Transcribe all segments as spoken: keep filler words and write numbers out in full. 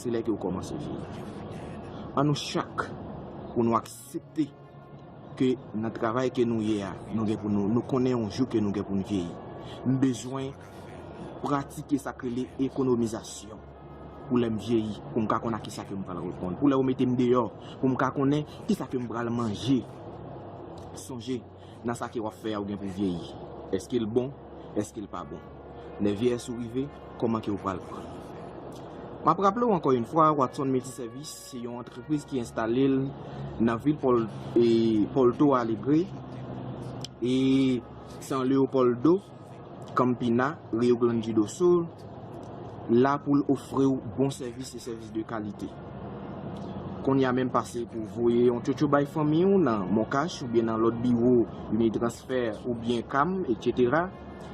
se lè ke w kòmanse vyeyi. An nou chak pou nou aksepte ke nan travay ke nou ye a, nou gen pou nou, nou konnen yon jou ke nou gen pou nou vyeyi. M bezwen pratike sa k rele ekonomizasyon pou lè m vyeyi, pou m ka konn a kisa ke m pral reponn. Pou lè yo mete m deyò, pou m ka konnen kisa ke m pral manje. Sonje, nan sa ke w ap fè a, ou gen pou vyeyi. Èske l bon? Èske l pa bon? Lè vyeyès ou rive, kòman ke ou pral pran? M ap raple w ankò yon fwa, Watson Multiservice se yon antrepriz ki enstale l nan vil Pòl, e, Porto Alegre, e San Leopoldo, Campina, Rio Grande do Sul, la pou l ofri w bon sèvis e sèvis de kalite. Kounye a menm, pase pou voye yon tchotcho bay fanmi w nan Moncash oubyen nan lòt biwo Unitransfer oubyen Cam, etsetera.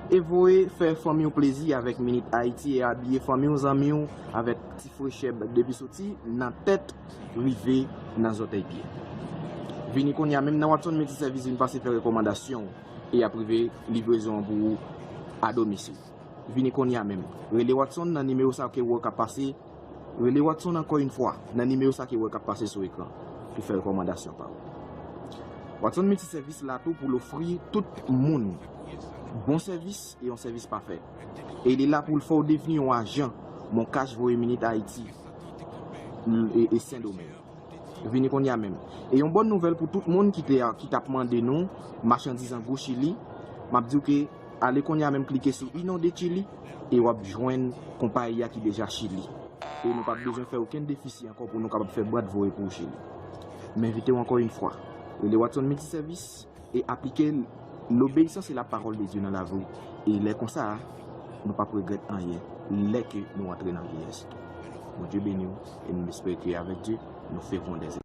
E voye fè fanmi w plezi avèk Minit Ayiti e abiye fanmi w, zanmi w avèk ti frechè depi soti nan tèt rive nan zòtèy pye. Vini kounye a menm nan Watson Multiservice, vin pase fè rekòmandasyon w e y ap rive livrezon an pou ou a domisil. Vini kounye a menm. Rele Watson nan nimewo sa ke w wè k ap pase. Rele Watson ankò yon fwa nan nimewo sa ke w wè k ap pase sou ekran pou fè rekòmandasyon pa ou. Watson Multiservice la tou pou l ofri tout moun bon sèvis e yon sèvis pafè. E li la pou l fè w devni yon ajan Moncash voye Minit Ayiti e, e Sendomeng. Vini kounye a menm. E yon bòn nouvèl pou tout moun ki te, ki t ap mande nou machandiz an gwo Chili. M ap di w ke ale kounye a menm, klike sou Inonde Chili e w ap jwenn konpayi a ki deja Chili. E nou p ap bezwen fè okenn defisi ankò pou nou kapab fè bwat voye pou w Chili. M envite w ankò yon fwa. Rele Watson Multiservice e aplike l'obéissance et la parole de Dieu nan lavi w. E lè konsa a, nou p ap regrèt anyen lè ke nou antre nan vyeyès. Bondye beni w e m espere ke avèk Dye, nous ferons des